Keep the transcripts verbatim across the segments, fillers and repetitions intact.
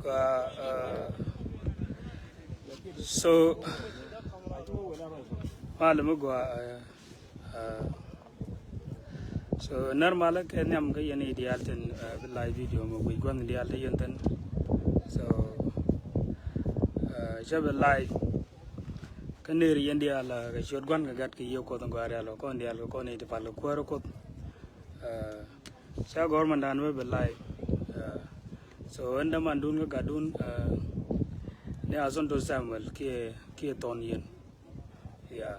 Gua, uh, so malɛ mi gua, uh, uh, so nɛr malɛ kɛ nhiam kä yɛn i̱ diaal tin, uh, bi live video mɛ guic gua̱n diaal ti yɛn thin. So, uh, cɛ bi live kä ner yɛn diaal, uh, kɛ ciöt gua̱n kɛ gat kɛ yiëë Kuoth in gɔaa rial kɔn diaal kɛ kɔn i̱ ti pal kɛ kuäär Kuoth. Uh, Ca gɔr mandan wee bi live. Uh, so ɛn dämandun kä gatdun, uh, ni Asonto Samuel kiɛ, kiɛ Thɔn Yen. Yeah.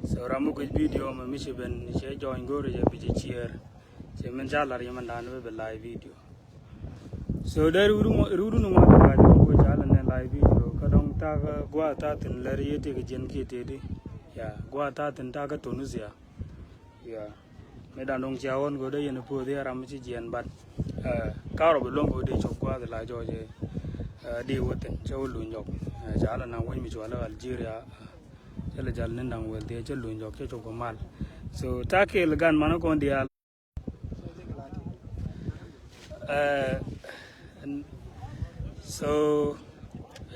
So ram mi guic video mɛ mi ci ben cɛ join go̱o̱ri cɛ bi cɛ share. Cɛ min ca lar yɛ mandan wee bi live video. So dee riwdun ŋuan kä gac kɔn go̱o̱ri ca lɛ nɛ live video kä dɔŋ takä gua̱a̱th ta̱thi̱n lɛr yɛ tëëk jiɛn kiɛ tëëdi. Yeah. Gua̱a̱th ta̱thi̱n takä Tunisia. Yeah. Mëë dan dɔ̱ŋ cia ɣɔn go̱o̱dä yɛn puɔth i̱ ram mi ci jiɛɛn bat. Eh, karɔ bi luäŋ go̱o̱dä cop gua̱a̱th la jɔɔc, eh, di wä thin cä wä luny jɔk. Eh, ca la naŋ wec mi cua la Algeria. Cä la jal ni naŋ wël dhiee cä luny jɔk cä cop kɛ mal. So ta̱a̱ kɛɛl gan manä kɔn diaal. Eh, n- so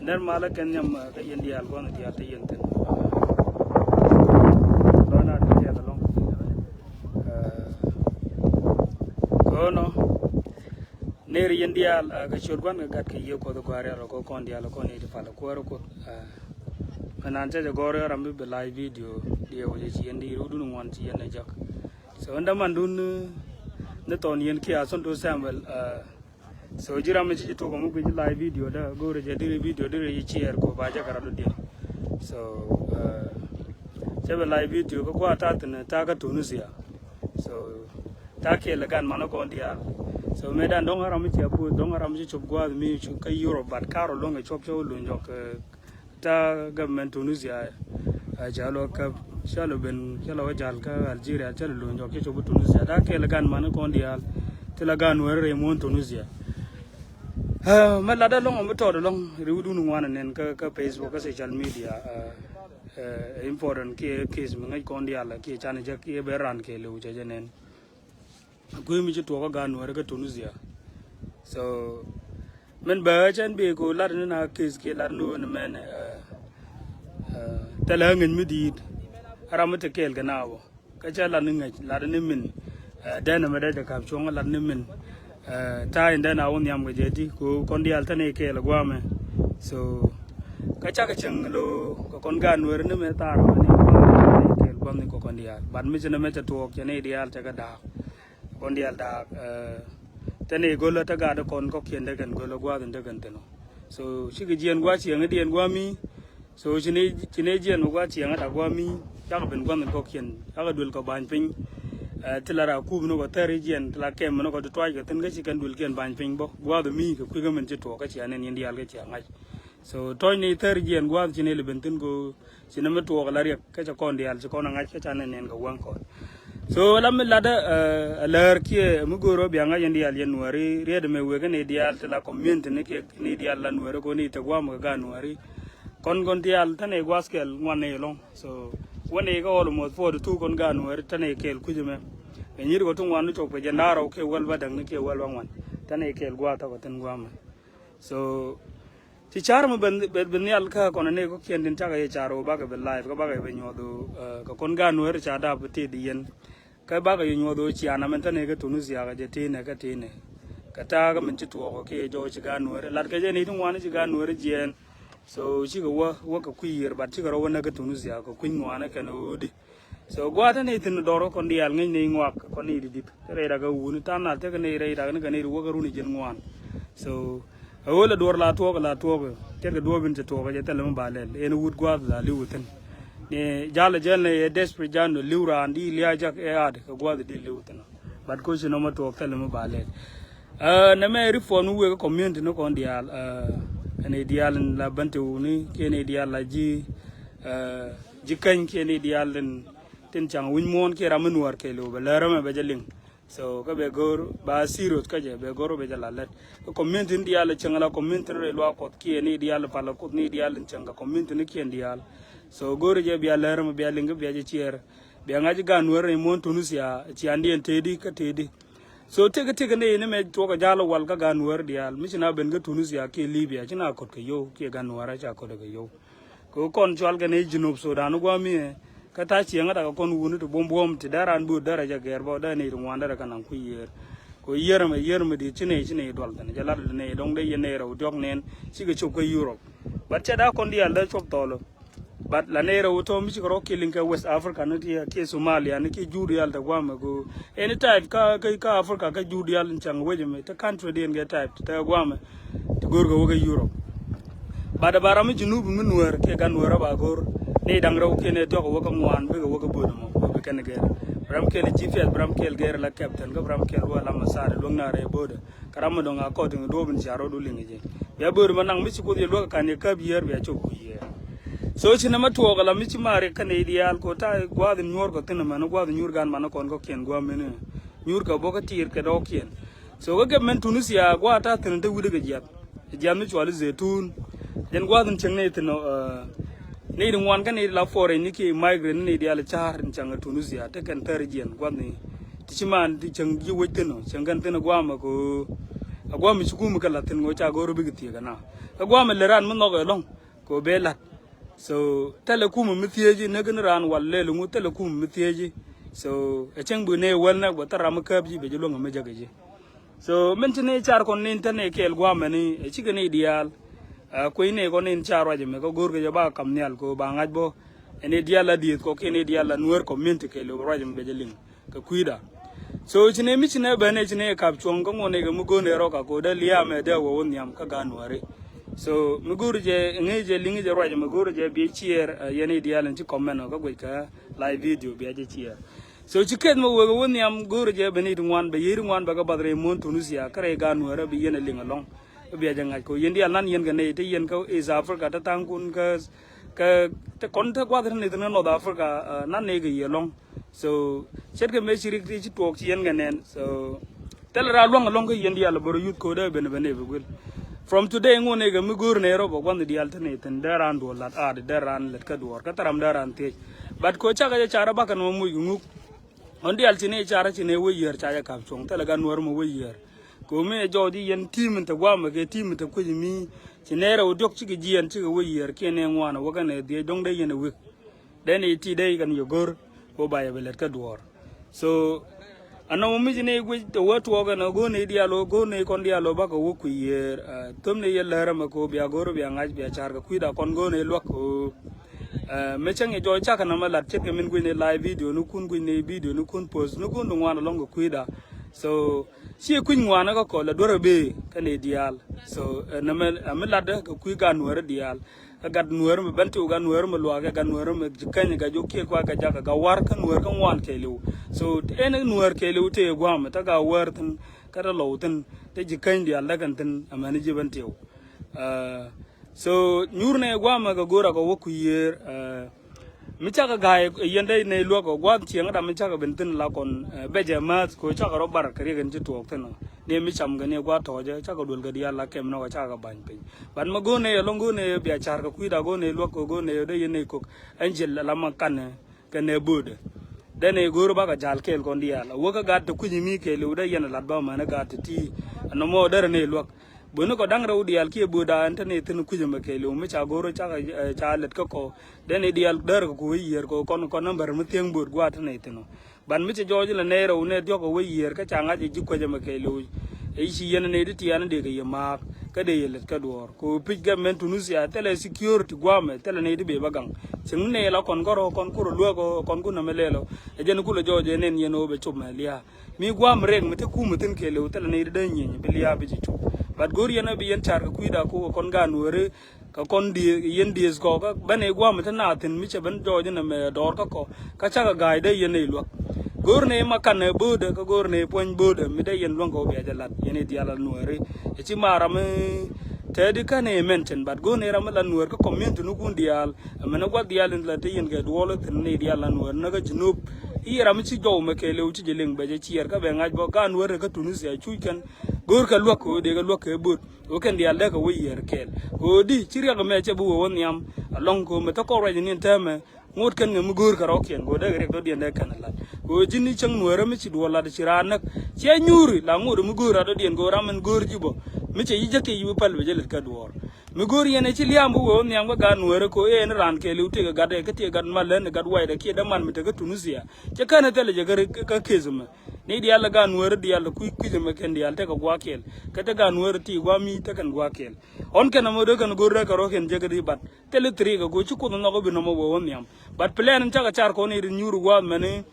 nɛr malä kɛn nhiam, eh, kä yɛn diaal gua̱n diaal te yɛn thin. Lɔn a ti diaal alɔŋ. Eh, kono ner yɛn diaal, eh, kɛ ciöt gua̱n kɛ gat kɛ yiëë Kuɔth gua̱a̱r yal kɔ kɔn diaal kɔn i̱ ti pal kuäär Kuoth. Eh, mɛ nan cɛ jɛ gɔr yɔ ram bi bi live video diɛ wä jɛ ci yɛn di rudun ŋuan ci yɛn ɛ jɔk. So ɛn dämandun ni, ni Thɔn Yen kiɛ Asonto Samuel, uh, so ji̱ ram mi ci ji̱ tuɔk ɔmɔ guic live video dä go̱o̱rɛ jɛ diri video diri ji̱ share kɔ ba jɛ kɛ rat dodiɛ. So, uh, cɛ bɛ live video kä gua̱a̱th ta̱thi̱n ta̱kä Tunisia. So ta̱a̱ kɛɛl gan manä kɔn diaal. So mëë dan dɔ̱ŋ ram mi ci a puɔth dɔ̱ŋ ram mi ci cop gua̱a̱th mi cu kä Europe but karɔ luäŋ kɛ cuɔp cɛ wä luny jɔk, uh, ta government Tunisia, a ca lɔ käp, ca lɔ ben, ca lɔ wä jal kä Algeria, ca lɔ luny jɔk cä cop Tunisia. Ta kɛl gan man kɔn diaal ti la gan wär rɛ muɔ̱n Tunisia. Ah, mɛ lat alɔŋ mi tɔt alɔŋ riwdun ŋuan nɛn kä, kä Facebook kä social media. Ah, eh, important kiɛ case mi ŋäc kɔn diaal kiɛ can jɛ kiɛ bɛ ran kɛ liw cɛ jɛ nɛn. Kui̱ mi ci tuɔɔk kä gan nuäärä kä Tunisia. So min bɛ cɛn bi ku lat ni na case kiɛ lat ni wen mɛn, eh, eh, thilɛ ŋäc mi di̱i̱t. Ram mi te kɛɛl kɛ na wä kä cɛ lat ni ŋäc lat ni min, eh, dɛn ɛmɛ dee jɛ ka̱p cuɔ̱ŋ lat ni min, eh, ta̱a̱ in dɛn a wä nhiam kɛ jɛ ti ku kɔn diaal tɛn i̱ kɛɛl ɛ gua̱a̱mɛ. So kä cakɛ cäŋ lo kɛ kɔn gan nuäärä ni mɛ thaar mɛ ni kɛɛl gua̱n ni kɛ kɔn diaal bat mi ci ni mɛ cɛ tuɔɔk cɛ ni diaal cɛ kɛ da̱a̱k. Kɔn diaal daak, eh, tɛn i̱ go̱lä te gaat kɔn kɔ̱kiɛn te kɛn go̱lä gua̱a̱th in te kɛn thi̱n ɔ. So cikɛ jiɛn gua̱a̱th ciɛŋ i̱ diɛn gua̱a̱ mi. So ci ni, ci ni jiɛn mi gua̱a̱th ciɛŋ i̱ da̱k gua̱a̱ mi. Cakɛ ben gua̱a̱th in kɔ̱kiɛn cakɛ duël kɔ ba̱ny piny. Eh, ti la raa kup ni kɔ thɛr i̱ jiɛn ti la kɛm ni kɔ ti tuac kɛ thi̱n kä ci kɛn duël kiɛn ba̱ny piny bä gua̱a̱th mi kɛ kui̱ kä min ci tuɔɔk kä cia nɛn yɛn diaal kä cia ŋa̱c. So tɔ̱ɔ̱c ni thɛr jiɛn gua̱a̱th ci ni li ben thi̱n ko ci ni mi tuɔɔk la riɛk kä ca kɔn diaal ci kɔn a ŋa̱c kä ca ni nɛn kɛ wäŋ kɔn. So la mi latdä, eh, a läär kiɛ mi go̱o̱r wä bia ŋa̱c yɛn diaal yɛn nuääri riɛt mɛ wek ni diaal ti la community ni kiɛ ni diaal la nuääri ko ni te gua̱a̱m kɛ gaat nuääri. Kɔn kɔn diaal te ni gua̱a̱th kɛl ŋuan ni lɔŋ. So wä ni kä almost forty two kɔn gaat nuääri te ni kɛl kui̱c mɛ. Kɛ nyir kɔ ti ŋuan ni cop kɛ jɛ naarɔ kiɛ wäl ba däŋ ni kiɛ wäl ba ŋuan te ni kɛl gua̱a̱th tɔk kɛ thi̱n gua̱a̱m mɛ. So ci car mi ben, ben, ben nhial kä kɔn ni kɔ̱kiɛn tin cakɛ yɛ car wä bakɛ ben live kä bakɛ ben nyuɔth wä, eh, kɛ kɔn gaat nuääri ca dap ti di yɛn. Kä bakɛ yɛ nyuɔth wä cian amɛn tɛn ikä Tunisia kɛ jɛ tinɛ kä tinɛ. Kɛ ta̱a̱ kä min ci tuɔɔk kɛ jɔw ci gaat nuääri lat kɛ jɛ ni ti ŋuan ci gaat nuääri jiɛɛn. So cikɛ wä, wä kɛ kui̱ yiër bat cikɛ rɔ wä näk kä Tunisia kɛ kui̱ ŋuan kɛn wä di. So gua̱a̱th ni thi̱n dɔr kɔn diaal ŋäc ni ŋuak kɔn ni di̱t di̱t. Te rɛy rak a wuni than nal tekɛ ni rɛy rak ni kɛ ni ri wäk a runi jiɛn ŋuan. So a ɣöl a duɔr la tuɔɔk la tuɔɔk tekɛ duɔɔp in te tuɔɔk jɛ thilɛ mi ba lɛl. Ɛn wut gua̱a̱th la li̱w thi̱n. Ni jal a jɛl ni ɛ desperate jal ni li̱w raan di lia̱a̱ jak ɛ ad kɛ gua̱a̱th di li̱w thi̱n. But koci nɔmɔ tuɔɔk thilɛ mi ba lɛl. Ɛ nɛmɛ ri puɔn mi wek community ni kɔn diaal, ɛ kɛn i̱ diaal in la bän te wuni kiɛn i̱ diaal la ji̱, ɛ ji̱ käny kiɛn i̱ diaal in tin caŋ wi̱ny muɔ̱ɔ̱n kiɛ ram mi nuäär kɛɛliw bɛ lär ɛmɛ bɛ jɛ liŋ. So kä bɛ go̱o̱r ba serious kä jɛ bɛ go̱o̱r bɛ jɛ la lät. Kä community in diaal cäŋ la community rɛy luaak Kuɔth kiɛn i̱ diaal pal Kuoth ni diaal in cäŋ kä community ni kiɛn diaal. So go̱o̱r jɛ bia lär ɛmɛ bia liŋ kä bia jɛ ciɛɛr. Bia ŋa̱c i̱ gaat nuäär rɛy muɔ̱ɔ̱n Tunisia ciandiɛn tëëdi kä tëëdi. So tëk tëk ni ni mɛ tuɔk a jal wal kä gan wär diaal mi ci na ben kä Tunisia kiɛ Libya ci na kot kɛ yow kiɛ gan wär a ca kot kɛ yow. Kɛ kɔn cual kɛ ni Junub Sudan guami ɛ kä ta cieŋ a ta kɛ kɔn wuni ti buɔm buɔm ti dara an bi wut dara ca gɛr bɔ da ni ti ŋuan dara ka naŋ ku yier. Kɛ yier mɛ yier mɛ di ci ni ci ni dual thin jɛ lat ni dɔŋ de yɛ ni rɛw diɔk nen ci kɛ cop kä Europe. But cɛ da kɔn diaal da cop thɔlɔ. But la nɛy rɛw tɔ mi cikɛ rɔ kiɛ liŋ kɛ West Africa ni kiɛ kiɛ Somalia ni kiɛ jur diaal tɛ guamɛ ko any type kä kä kä Africa kä jur diaal in caŋ wec mi te country diɛn kɛ type tɛ guamɛ ti go̱o̱r kɛ wä kä Europe. But ba ram mi Junub mi nuɛɛr kiɛ gan nuɛɛr ba go̱o̱r ni daŋ rɛw kiɛ ni tiɔk wä kä ŋuan bikɛ wä kä bo̱o̱dɛ mɔ bi kɛn gɛr. Ram kiɛl G P S bi ram kiɛl gɛr la captain kä bi ram kiɛl wä la masari luäŋ na rɛy bo̱o̱dɛ. Kä ram mi dɔ̱ŋ a kɔɔt tiŋ duɔ̱ɔ̱p in cia rɔɔdu liŋ ji̱. Bia bööri ma naŋ mi ci Kuoth yɛ luäk kan yɛ käp yiëër bia cop ku yiëër. So ci nɛ ma tuɔɔk ala mi ci ma riɛk kä nɛy diaal ko ta gua̱a̱th in nyuɔ̱ɔ̱r kɔ thi̱n mɛn gua̱a̱th in nyuur gan man kɔn kɔkiɛn gua̱a̱m mini. Nyuur kɛ bok kä tiir kɛ dɔɔkiɛn. So kä gɛp mɛn Tunisia gua̱a̱th ta thi̱n te wi̱dɛ kɛ jiath. Jiath mi cuali Zetun. Jɛn gua̱a̱th in cieŋ nɛy thi̱n ɔ, nɛy di ŋuan kä nɛy di la foreign ni kiɛ migrant ni nɛy diaal ca̱a̱r in cieŋ Tunisia te kɛn thɛr jiɛn gua̱a̱th ni. Ti ci man ti cieŋ ji̱ wec thi̱n ɔ cieŋ kɛn thi̱n gua̱a̱m ɛ ko. A gua̱a̱m mi ci kum kɛ la̱th thi̱n ŋo ca go̱o̱r bikɛ thiek ɛna. Ɛ gua̱a̱m ɛ lɛ raan mi nhɔk ɛlɔ̱ŋ kɛ ɔ bee la̱t. So thilɛ kum mi thiec i̱ näk ni raan wal lɛl iŋu thilɛ kum mi thiec i̱. So ɛ cieŋ bi nɛy wäl näk bɛ thil ram mi kääp ji̱ bɛ ji̱ luäŋ mi jäk ji̱. So min ci ni car kɔn ni te ni kɛɛl gua̱a̱m ɛni ɛ cikɛ ni diaal. Ɛ kui̱ ni kɔn ni car ruac ɛmɛ kɛ go̱o̱r kɛ jɛ ba kam nhial kɛ ɔ ba ŋa̱c bä. Ɛn i̱ diaal la dieth kɔ kiɛ ni diaal la nueer community kɛɛl ɔ ruac ɛmɛ bɛ jɛ liŋ. Kɛ kui̱da. So ci nɛ mi ci nɛ ben ɛ ci nɛ kap cuɔ̱ŋ kä ŋuɔ̱n ɛ kɛ mi go̱o̱n ɛ rɔ ka ko̱dɛ liaam ɛ dee wä wä nhiam kä gaat nuääri. So mi go̱o̱ri jɛ ŋäc jɛ liŋ jɛ ruac mi go̱o̱ri jɛ bi ciɛɛr, ɛ, yɛn i̱ diaal in ci comment ɔ kä guic kä live video bia jɛ ciɛɛr. So ci keth mi wek wä nhiam go̱o̱ri jɛ ben i̱ ti ŋuan bɛ yeri ŋuan bɛ kä bath rɛy muɔ̱n Tunisia kä rɛy gaat nuääri bi yɛn ɛ liŋ ɛlɔ̱ŋ. Bia jɛ ŋa̱c kɛ yɛn diaal nan yɛn kɛ nɛy te yɛn kä East Africa te tha̱a̱ŋkun kä kä te kɔn te gua̱th te ni te ni North Africa, ɛ, nan ni kɛ yɛ lɔŋ. So ce̱tkɛ mëë ci rik ti ci tuɔɔk ci yɛn kɛ nɛn. So thilɛ raa lua̱ŋ ɛlɔ̱ŋ kä yɛn diaal bä rɔ yuth ko̱dɛ ben ben ɛ bi guil. From today ŋun ni kɛ mi go̱o̱r ni rɔ bä gua̱nh diaal te ni thi̱n dee raan duɔl la̱t aat dee raan lät kä duɔɔr kä thil ram dee raan thiec. But ko̱ cakɛ jɛ car bakɛ ni mɔ muc kɛ ŋuk. Ɣän diaal ci ni car ci ni wä yiër ca jɛ kap cuɔ̱ŋ thilɛ gan nuäär mɔ wä yiër. Ko̱ mi ɛ jɔɔc i̱ yɛn ti̱i̱m in te gua̱a̱mɛ kɛ ti̱i̱m in te kui̱c mi ci nɛɛrɛ wä diɔ̱k cikɛ jiɛɛn cikɛ wä yiër kiɛ nɛ ŋuan ɛ wä kɛn ɛ dhiec dɔ̱ŋ dee yɛn ɛ wek. Dee ni ti dee kɛn yɛ go̱r kɛ wä ba yɛ bɛ lɛt kä duɔ̱ɔ̱r. So ɛn nɔmɔ mi ci ni guic te wä tuɔɔk ɛn ɛ go̱r ni diaal wä go̱r ni kɔn diaal wä bakɛ wä kui̱ yiër, ɛ, thöm ni yɛ lär ɛmɛ kɛ wä bia go̱r bia ŋa̱c bia car kɛ kui̱da kɔn go̱r ni luäk kɛ wä. Ɛ, mi cäŋ yɛ jɔɔc cakɛ nɔmɔ lat ce̱tkɛ min guic ni live video ni kun guic ni video ni kun post ni kun di ŋuan ɛlɔ̱ŋ kɛ kui̱da. So ciɛ kui̱ny ŋuan kä kɔl ɛ duer ɛ bee kä ni diaal. So ɛ nɛmɛ ɛ mi latdä kɛ kui̱ gat nuäärä diaal. Ɛ gat nuäärä mi ben tiw gat nuäärä mi luaak ɛ gat nuäärä mi ji̱ käny ɛ gat jiök kiɛ kua̱ gat jakä gat wa̱r kä nuäär kä ŋuan kɛɛliw. So ɛn nuäär kɛɛliw tëë gua̱a̱mɛ te gat wäär thi̱n kä te lɔw thi̱n te ji̱ käny diaal däkɛn thi̱n ɛmɛn ji̱ ben tiw. Ɛ, so nyuur nɛ gua̱a̱mɛ kɛ go̱o̱r akɛ wä kui̱ yiër, ɛ, mi cakɛ ga̱a̱c yɛn dee nɛy luäk ɔ gua̱a̱th cieŋ ram mi cakɛ ben thi̱n la kɔn, ɛ, bɛcɛ määth kɛ cakɛ rɔ bar kɛ riɛk in ci tuɔɔk thi̱n ɔ ni mi cam kɛ ni gua̱a̱th tɔ̱ɔ̱cä cakɛ duel kɛ diaal la kɛm ni kɔ cakɛ ba̱ny piny. But mi go̱o̱r nɛy ɛlɔ̱ŋ go̱o̱r nɛy bia ca̱r kɛ kui̱da go̱o̱r nɛy luäk kɛ go̱o̱r nɛy dee yɛn nɛy kok ɛn jiɛl la ma kanɛ kɛ nɛ bo̱o̱dɛ. Dee nɛy go̱o̱r bakɛ ja̱l kɛɛl kɔn diaal a wä kä gat te kui̱ny mi kɛɛliw dee yɛn ɛ lat ba män ɛ gat te ti ɛn nɔmɔ derɛ nɛy luäk. Böni kɔ da̱ŋ rɛw diaal kiɛ bööda ɛn te ni thi̱n kui̱c ɛmɛ kɛɛliw mi ca go̱r ca, ɛ, ca lɛt kä kɔ. Dee ni diaal däär kɛ ku wec yiër kɔ kɔn kɔn nambär mi thiäŋ bööd gua̱a̱t te ni thi̱n ɔ. Ban mi ci jɔɔc ilɛ nɛy rɛw nɛ diɔ̱k kɛ wec yiër kä ca ŋa̱c ɛ ji̱ kuec ɛmɛ kɛɛliw. Ɛ ci yɛn ni di tiaani dee kɛ yɛ ma̱a̱k kä dee yɛ lɛt kä duɔ̱ɔ̱r kɛ pic gɛmɛn Tunisia thilɛ security gua̱a̱mɛ thilɛ ni di bee bä gaŋ. Cieŋ ni nɛy la kɔn kärɔ kɔn kurɛ luäk ɔ kɔn kun ɛmɛ lɛl ɔ. Ɛ jɛn kulɛ jɔɔc ɛ nɛn yɛn ɔ bɛ cop mɛ lia̱a̱. Mi gua̱a̱m rek mi te kumä thi̱n kɛɛliw thilɛ nɛy di dee nyieny bi lia̱a̱ bi ci cop. But go̱o̱r yɛn a bi yɛn ca̱r kɛ kui̱da ku kɔn gaat nuääri. Kɛ kɔn dieth yɛn dieth kɔ kä ben i̱ gua̱a̱m mi te naath thi̱n mi cɛ ben jɔɔc inɛ mɛ dɔɔr kä kɔ. Kä cakɛ ga̱a̱c dee yɛn i̱ luäk. Go̱o̱r ni ma kanɛ bo̱o̱dɛ kä go̱o̱r ni puɔ̱ny bo̱o̱dɛ mi dee yɛn luäŋ kɛ wä bia jɛ lat yɛn i̱ diaal a nuääri. Ɛ ci ma ram mi tɛɛdi kän i̱ mention but go̱o̱r ni ram mi la nuäär kä community ni kun diaal. Ɛmɛn ɛ gua̱th diaal in la te yɛn kɛ duɔɔl thi̱n ni diaal la nuäär näk kä Junub. I̱ ram mi ci jɔw mɛ kɛɛliw ci jɛ liŋ bɛ jɛ ciɛɛr kä bɛ ŋa̱c bä gaat nuäär kä Tunisia cuc kɛn. Go̱o̱r kɛ luäk kɛ wä dee kɛ luäk kɛ bo̱o̱d. Wä kɛn diaal dee kɛ wä yiër kɛɛl kɛ wä di ci riɛk ɛmɛ cɛ bi wä wä nhiam. Alɔŋ kɛ wä mɛ thä kɔn ruac ni täämɛ. Ŋot kɛn kɛ mi go̱o̱r kɛ rɔ̱kiɛn kɛ wä dee kɛ riɛk dɔ̱diɛn dee kɛn ɛ la̱t. Kɛ ɣöö ji̱n i̱ cäŋ nuäärä mi ci duɔ̱ɔ̱r la̱t ci raan näk. Ciɛ nyuuri la ŋot mi go̱o̱r rat dɔ̱diɛn kɛ ɣöö ram min go̱o̱r ji̱ bä. Mi cɛ yi jäk kɛ yi bi päl bɛ jɛ lät kä duɔ̱ɔ̱r. Mi go̱o̱r yɛn ɛ ci liaam bi wee wä nhiam kä gaat nuäärä kɛ ɣöö ɛn raan kɛɛliw tëëkɛ gat ɛ kä tëëkɛ gat mal län ɛ gat waydɛ kiɛ däman mi tekä Tunisia. Cɛ känɛ thilɛ jɛ kä, kä, kä case mɛ. Ni diaal ɛ gaat nuäärä diaal ɛ kui̱, kui̱c mɛ kɛn diaal tekɛ gua̱a̱th kɛɛl. Kä te gaat nuäärä ti gua̱a̱th mi tekɛn gua̱a̱th kɛɛl. Ɣɔn kɛn ɛmɔ dee kɛn go̱o̱r rɛk kɛ rɔ kɛn jɛ kä di bat. Thilɛ three kɛ go̱o̱r ci Kuoth nhɔk bi nɔmɔ wee wä nhiam. But plan in cakɛ car kɔn i̱ ri nyuur gua̱a̱th mɛni.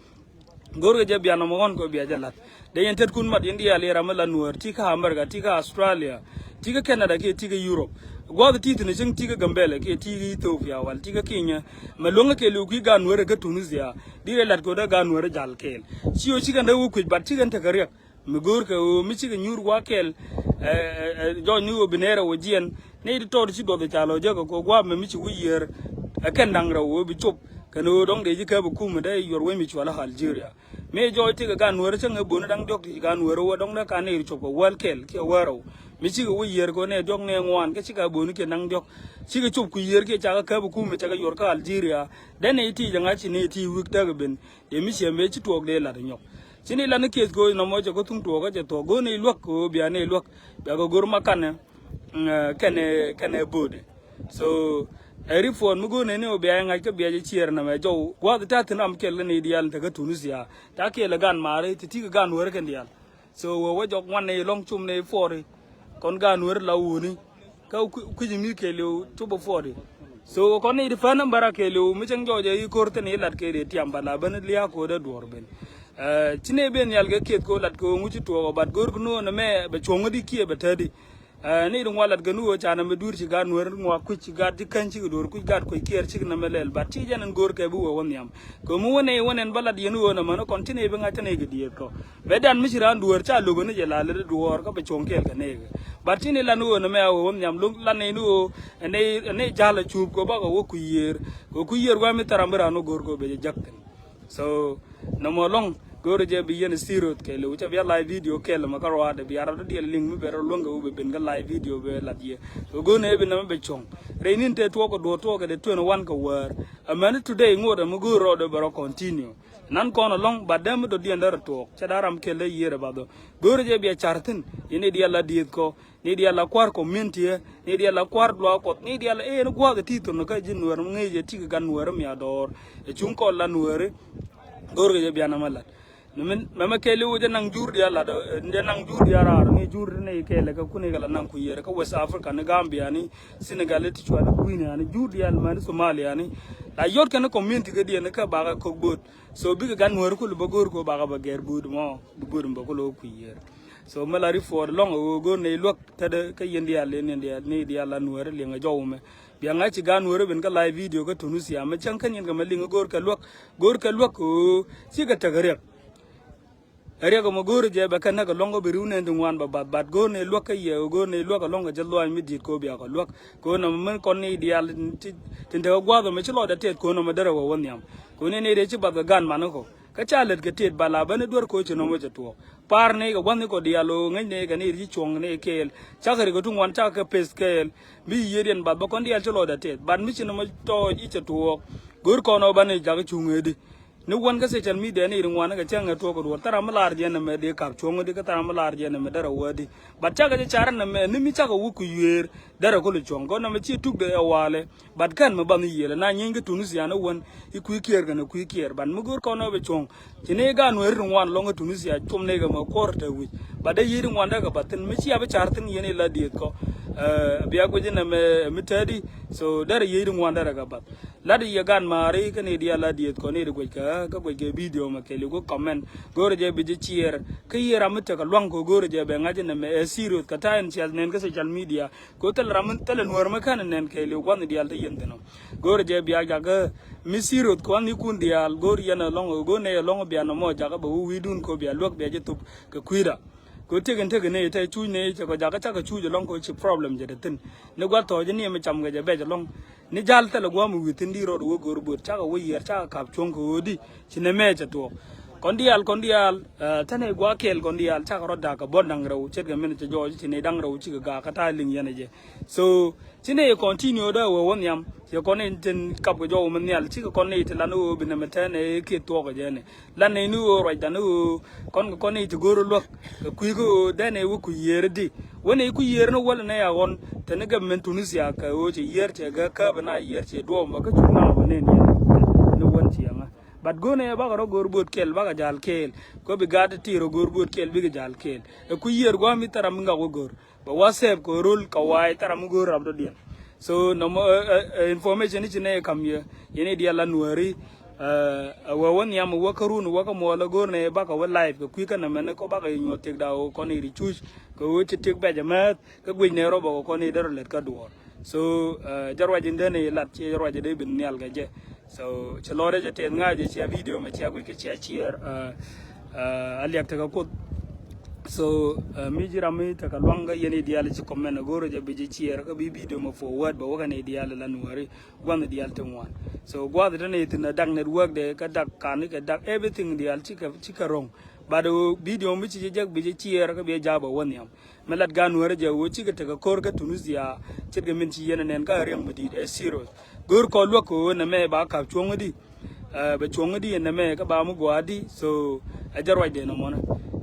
Go̱o̱rkɛ jɛ bian nɔmɔ ɣɔn kɛ bia jɛ la̱t. Dee yɛn tetkun mat yɛn diaal yɛ ram mi la nuäär, ti kä America, ti kä Australia, ti kä Canada kiɛ ti kä Europe. Gua̱a̱th ti thi̱n cäŋ ti kä Gambɛlɛ kiɛ ti kä Ethiopia wal ti kä Kenya. Mɛ luäŋä kɛɛliw kui̱ gaat nuäärä kä Tunisia. Di rɛ la̱t kɛ ɣöö dee gaat nuäärä jal kɛɛl. Ci ɣöö ci kɛn dee wä kui̱c bat ci kɛn tekɛ riɛk. Mi go̱o̱rkɛ ɣöö mi cikɛ nyuur gua̱a̱th kɛɛl, ɛ, ɛ, ɛ, jɔɔc ni ɣöö bi nɛɛrɛ wä jiɛn. Nɛy ti tɔɔt ci duɔth ca lɔ jäkä kɛ gua̱a̱th mɛ mi ci wi̱i̱ yiër. Ɛ kɛn da̱ŋ rɛw ɣöö bi cop. Kɛn ɣöö dɔ̱ŋ dee ji̱ kääp ɛ kumɛ dee yuɔr wec mi cual ɛ Algeria. Mëë jɔɔc tëëkɛ gaat nuäärä cäŋ ɛ bööni da̱ŋ diɔ̱k ti gaat nuäärä wä dɔ̱ŋ dee ka nɛy ri cop kɛ wäl kɛl kiɛ wäl rɛw. Mi cikɛ wä yiër kɛ nɛy diɔ̱k nɛy ŋuan kä cikɛ bööni kiɛ da̱ŋ diɔ̱k. Cikɛ cop kui̱ yiër kiɛ cakɛ kääp ɛ kumɛ cakɛ yuɔr kä Algeria. Dee nɛy ti jɛ ŋa̱c ci nɛy ti wi̱k täk ɛ ben. Dee mi ciɛ mëë ci tuɔɔk dee la̱t ɛ nyɔk. Ci nɛy la̱t ni kieth kɛ ɣöö nɔmɔ cɛ kä thuŋ tuɔɔk kä cɛ thuɔɔk go̱o̱r nɛy luäk kɛ ɣöö bia nɛy luäk. Bia kɛ go̱o̱r ma kanɛ. Mm, eh, kɛnɛ, kɛnɛ bo̱o̱dɛ. So ɛ report mi go̱o̱r nɛni ɔ bia ŋa̱c kä bia jɛ ciɛɛr nɛmɛ jɔw gua̱th ta̱thi̱n ram kɛl ni diaal in te kä Tunisia. Ta kɛl ɛ gan maari ti ti kɛ gan wär kɛn diaal. So wä wä jɔk ŋuan ni lɔŋ cum ni forty. Kɔn gan wär la wuni. Kä kui̱ mi kɛl iw cupä forty. So kɔn ni ti phone number a kɛl iw mi cäŋ jɔɔc ɛ i̱ ko̱r thin i̱ lat kɛl i̱ tiam ba la ben lia̱a̱ ko̱dɛ duɔ̱ɔ̱r ben. Eh, ci ni ben nhial kɛ kieth ko̱ lat ko̱ ŋuci tuɔɔk ɔ bat go̱o̱r kɛ nuɔ̱ɔ̱n ɛmɛ bɛ cuɔ̱ŋ ɛ di kiɛ bɛ tädi. Ɛ, ni ri ŋuan lat kɛ ni ɣöö ca nɛmɛ duur ci gaat nuäär ŋuak kui̱c ci gaat ci käny cikɛ duɔ̱ɔ̱r kui̱c gaat kuec kiɛɛr cikɛ nɛmɛ lɛl bat ci jɛn ɛn go̱o̱r kɛ bi wee wä nhiam. Kɛ mi wä nɛy wä nɛn bä lat yɛn ɣöö nɛmɛ ni kɔn ci nɛy bi ŋa̱c te nɛy kɛ dieeth kɔ. Bɛ dan mi ci raan duäär ca lo̱k ni jɛ la lät duɔ̱ɔ̱r kä bɛ cuɔ̱ŋ kɛɛl kɛ nɛy kɛ. Bat ci ni lat ni ɣöö nɛmɛ a wee wä nhiam lo̱k lat nɛy ni ɣöö ɛ nɛy, ɛ nɛy ja̱l a cuup kɛ bä kɛ wä kui̱ yiëër. Kɛ kui̱ yiëër wä mi thɛr ram bi raan wä go̱o̱r kɛ bɛ jɛ jäk thi̱n. So nɔmɔ lɔŋ go̱o̱rɛ jɛ bi yɛn serious kɛɛliw cɛ bia live video kɛɛl mɛ kä ruaadɛ bia rat diɛl liŋ mi bɛ rɔ luäŋ kɛ wä bi ben kä live video bɛ lat yɛ. So go̱o̱rɛ bi nɛmɛ bɛ cuɔ̱ŋ rɛy nin te tuɔɔk kɛ duɔ̱ɔ̱r tuɔɔk kɛ dee twenty one kɛ wäär. Amäni today ŋuɔ̱t ɛmɛ go̱o̱r rɔɔdɛ bɛ rɔ continue. Nan kɔn ɛlɔ̱ŋ bat dee mi dɔ̱diɛn dee rɔ tuɔɔk cɛ da̱a̱ ram kɛl dee yiëër ɛ bath ɔ. Go̱o̱rɛ jɛ bia car thi̱n yɛn i̱ diɛl la dieth kɔ. Ni diɛl la kua̱r community ɛ, ni diɛl la kua̱r luaak Kuɔth, ni diɛl la en gua̱a̱th ɛ ti thon kä ji̱ nuäär mi ŋi̱i̱c ɛ ti kɛ gan nuäär mi a dɔɔr. Ɛ cuŋ kɔn la nuääri. Go̱o̱rkɛ jɛ bian ɛmɛ lat. Mɛmɛ kɛɛliw jɛ naŋ jur diaal lat, jɛ naŋ jur diaal raar, ni jur ni kɛɛl ɛ kä kun ikɛ la naŋ ku yiër kä West Africa ni Gambia ni Senegal ti cual kui̱ni ani jur diaal mani Somalia ni. La yot kɛn community kä diɛn kä bakɛ kok bo̱o̱t. So bikɛ gan nuääri kul bä go̱o̱r kɛ bakɛ bä gɛr bo̱o̱t mɔ, bi bo̱o̱t mɔ bä kul ɔ ku yiër. So mɛ la report lɔŋ ɛ ɣöö go̱o̱r nɛy luäk tetdä kä yɛn diaal, yɛn diaal, nɛy diaal la nuääri liɛŋ ɛ jɔw mɛ. Bia ŋa̱c ci gan nuääri ben kä live video kä Tunisia mɛ cäŋ kän yɛn kɛ mɛ liŋ ɛ go̱o̱r kɛ luäk, go̱o̱r kɛ luäk kɛ ɣöö cikɛ tek riɛk. Ɛ riɛk ɛmɔ go̱o̱r jɛ bɛ kɛn näk ɛlɔ̱ŋ kä bi ri̱w nɛn ti ŋuan bɛ bath, but go̱o̱r nɛy luäk kä yɛ ɣöö go̱o̱r nɛy luäk ɛlɔ̱ŋ kɛ jɛ luaac mi di̱i̱t kɛ ɣöö bia kɛ luäk. Kɛ ɣöö nɔmɔ min kɔn nɛy diaal tin, tin tekɛ gua̱a̱th ɛmɔ ci lɔɔcdɛ tɛth kɛ ɣöö nɔmɔ derɛ wä wä nhiam. Kɛ ɣöö nɛn nɛy rɛy ci bath kɛ gan man kä kɔ. Kä ca lät kɛ tet ba la bäni duer koci nɔmɔ cɛ tuɔɔk. Par ni kɛ gua̱thni kɔ diaal ɣöö ŋäcni kɛ ni ri ci cuɔ̱ŋ ni kɛɛl. Cakɛ ri kɛ tuŋ wan cakɛ kɛ peth kɛɛl. Mi yiëëdiɛn bath bä kɔn diaal ci lɔɔcdɛ tɛth. Bat mi ci nɔmɔ tɔɔc i̱ cɛ tuɔɔk. Go̱o̱r kɔn ɣöö bani jakä cuŋ ëëdi. Ni wän kä social media ni ri ŋuan kɛ cäŋ ɛ tuɔɔk kɛ duɔ̱ɔ̱r. Thara mi laar jiɛn ɛmɛ dee kap cuɔ̱ŋ di kä thara mi laar jiɛn ɛmɛ derɛ wädi. Bat cakɛ jɛ car ɛn ɛmɛ ni mi cakɛ wä ku yuëër derɛ kul cuɔ̱ŋ. Kɔn ɛmɛ ci tuk dee ɛ walɛ. Bat kɛn mi bath ni yiëlɛ na nyieeny kä Tunisia ni wän i̱ kui̱ kiɛɛr kɛnɛ kui̱ kiɛɛr. Bat mi go̱o̱r kɔn ɛ bɛ cuɔ̱ŋ. Ci ni gan wee ri ŋuan lɔŋ kä Tunisia cum ni kɛ mɛ kuɔr te wi̱c. Bat dee yiëë ri ŋuan dee kɛ bath thin mi ci a bi car thin yɛn ila dieth kɔ. Ɛ, bia guic in ɛmɛ mi tɛɛdi. So derɛ yiëë ri ŋuan derɛ kɛ bath. Lat yɛ gan maari kä ni diaal la dieth kɔ ni di guic kɛ, kä guic kɛ video mɛ kɛɛliw kä comment. Go̱o̱rɛ jɛ bi jɛ ciɛɛr. Kä yiëë ram mi tekɛ luaŋ kɔ go̱o̱rɛ jɛ bɛ ŋa̱c in ɛmɛ ɛ serious kɛ ta̱a̱ in ciath nɛn kä social media. Kɛ ɣöö thilɛ ram mi, thilɛ nuäär mi kän nɛn kɛɛliw gua̱thni diaal te yɛn thi̱n ɔ. Go̱o̱rɛ jɛ bia jakä mi serious kɛ wa̱thnikun diaal go̱o̱r yɛn ɛlɔ̱ŋ, go̱o̱r nɛy ɛlɔ̱ŋ bia nɔmɔ jakä bɛ wä wi̱i̱dun kɛ ɣöö bia luäk bia jɛ thop kɛ kui̱da. Kɛ ɣöö tiek in tekɛ nɛy te cuuc nɛy cɛ kɔ jakä cakɛ cuuc ɛlɔ̱ŋ kɛ ɣöö ci problem cɛ te thi̱n. Ni gua̱th thɔɔc ni ɛmɛ cam kɛ jɛ bɛc ɛlɔ̱ŋ. Ni jal thilɛ gua̱a̱m wi̱i̱ thi̱n di rɔɔd wä go̱o̱r bo̱o̱t cakɛ wä yiɛɛr cakɛ ka̱p cuɔ̱ŋ kɛ ɣöö di ci nɛmɛ cɛ tuɔɔk. Kɔn diaal, kɔn diaal, eh, tɛnɛ gua̱a̱th kɛl kɔn diaal cakɛ rɔ da̱k kɛ buɔ̱n da̱ŋ rɛw ce̱tkɛ min cɛ jɔɔc ci nɛy da̱ŋ rɛw cikɛ gaak kä ta̱a̱ liŋ yɛn ɛ jɛ. So ci nɛy continue dee wee wä nhiam, ci kɔn nɛy tin kap kɛ jɔw mi nhial, cikɛ kɔn nɛy ti lan ɣöö bi nɛmɛ tɛn ɛ kiɛ thuɔɔk kɛ jɛ nɛ. Lan nɛy ni ɣöö ruacdan ni ɣöö kɔn kɛ kɔn nɛy ti go̱o̱r luäk kɛ kui̱ kä ɣöö dee nɛy wä kui̱ yiëër di. Wä nɛy kui̱ yiëër ni wäl nɛy a ɣɔn te ni gɛ min Tunisia kɛ ɣöö cɛ yiëër cɛ gɛ kä bi na yiëër cɛ duɔɔm bä kä cuk na bä nɛn yɛn ni wän ciɛŋä. But go̱o̱r nɛy bakɛ rɔ go̱o̱r buɔt kɛl bakɛ jal kɛɛl. Kɔ bi gat ti rɔ go̱o̱r buɔt kɛl bikɛ jal kɛɛl. Ɛ kui̱ yiëër gua̱a̱ mi thɛr ram mi ŋak wä go̱o̱r. Bɛ WhatsApp kɛ rol kɛ wa̱a̱ thɛr ram mi go̱o̱r rap dɔ̱diɛn. So nɔmɔ, eh, eh, eh, information ni ci nɛy kam yɛ yɛn i̱ diɛl la nuääri. Eh, ɛ wee wä nhiam wä kä run wä kä muɔl ɛ go̱o̱r nɛy bakɛ wä live kɛ kui̱ kä nɛmɛ ni kɔ bakɛ yɛ nyuɔth tiɛk da̱a̱ wä kɔn i̱ ri cuc kɛ wä ci tiɛk bɛc ɛmɛth. Kä guic nɛy rɔ bä kɛ kɔn i̱ derɛ lät kä duɔɔr. So, eh, jɛ ruac in dee ni lat ciɛ jɛ ruac in dee bin nhial kɛ jɛ. So ci lɔrɛ jɛ tɛth ŋa̱c jɛ cia video mɛ cia guic kɛ cia ciɛɛr, eh, eh, a liak tekɛ Kuoth. So, eh, mi ji̱ ram mi tekɛ luaŋ kä yɛn i̱ diaal ci comment go̱rɛ jɛ bi ji̱ ciɛɛr kä bi video mɛ forward bɛ wä kɛn i̱ diaal la nuääri gua̱n i̱ diaal ti ŋuan. So gua̱th tɛn i̱ thin a dak network de kä dak kan i̱ kɛ dak everything diaal cikɛ, cikɛ ro̱ŋ. But, eh, video mi ci jɛ jek bi ji̱ ciɛɛr kä bi jɛ ja̱a̱ bɛ wä nhiam. Mi lat gan wärä jɛ wä cikɛ tekɛ ko̱r kä Tunisia ce̱tkɛ min ci yɛn ɛ nɛn kä riɛŋ mi di̱i̱t ɛ serious. Go̱o̱r kɔ luäk kɛ wä nɛmɛ ba kap cuɔ̱ŋ di. Eh, bɛ cuɔ̱ŋ di nɛmɛ kä ba mi gua̱a̱ di. So ɛ jɛ ruacdɛ nɔmɔnɛ.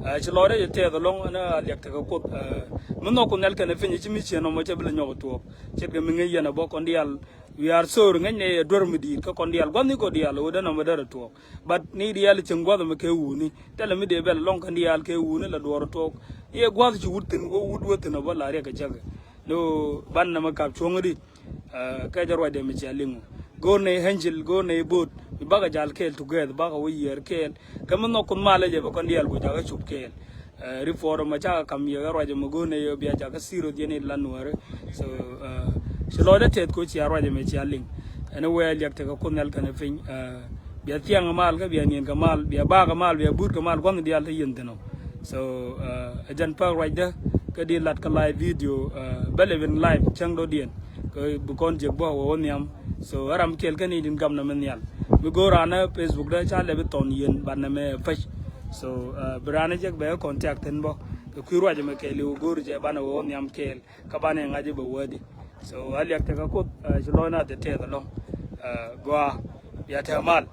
Eh, ci lɔcdɛ jɛ tɛth ɛlɔ̱ŋ ɛn a liak tekɛ Kuoth. Eh, mi nhɔk ku nhial kɛnɛ piny ci mi ciɛ nɔmɔ cɛ bi lɛ nyɔk tuɔɔk ce̱tkɛ mi ŋäc yɛn ɛ bä kɔn diaal. We are sorry ŋäcnɛ yɛ duer mi di̱i̱t kä kɔn diaal gua̱thni kɔ diaal ɣöö dee nɔmɔ derɛ tuɔɔk. But ni diaal cieŋ gua̱th ɛmɛ kɛ wuni tɛlɛ mi dee bɛl lɔŋ kɛn diaal kɛ wuni la duɔɔr tuɔɔk. Yɛ gua̱th ci wut thi̱n wä wut wä thi̱n ɛ bä la riɛk kɛ cäkɛ. Lo ban nɛmɛ kap cuɔ̱ŋ di. Eh, kɛ jɛ ruacdɛ mi cia liŋ. Go̱o̱r nɛ Angel go̱o̱r nɛ bo̱o̱t mi bakɛ jal kɛɛl together bakɛ wä yiɛɛr kɛɛl. Kɛ mi nhɔk Kuoth malɛ jɛ bɛ kɔn diaal ku jakä cup kɛɛl. Eh, report mɛ cakɛ kam yɛ kɛ ruacɛ mɛ go̱o̱r nɛ yɛ bia jakä serious yɛn i̱ la nuääri. So, eh, ci lɔcdɛ tɛth ko cia ruacɛ mɛ cia liŋ. Ɛn wee liak tekɛ Kuoth nhial kɛnɛ piny, eh, bia thiaŋ kɛ mal kä bia niɛn kɛ mal bia bak kɛ mal bia but kɛ mal gua̱nh diaal te yɛn thi̱n ɔ. So, eh, ɛ jɛn päk ruacdä kä di lat kä live video, eh, bä lɛ ben live cäŋ dɔ̱diɛn. Kɛ bi kɔn jiɛk bä wä wä nhiam. So ɛ ram kɛl kä ni din gam nɛ mɛ nhial. Mi go̱o̱r anɛ Facebook dä ca lɛ bi thɔn yɛn ban nɛ mɛ pec. So, eh, bi raan ɛ jek bɛ contact thi̱n bä kɛ kui̱ ruac ɛmɛ kɛɛliw go̱o̱r jɛ banɛ wä nhiam kɛɛl kä banɛ ŋa̱c bɛ wädi. So a liak tekɛ Kuoth, eh, ci lɔcna the tɛth ɛlɔ̱ŋ. Eh, gɔaa bia tɛ̈ mal.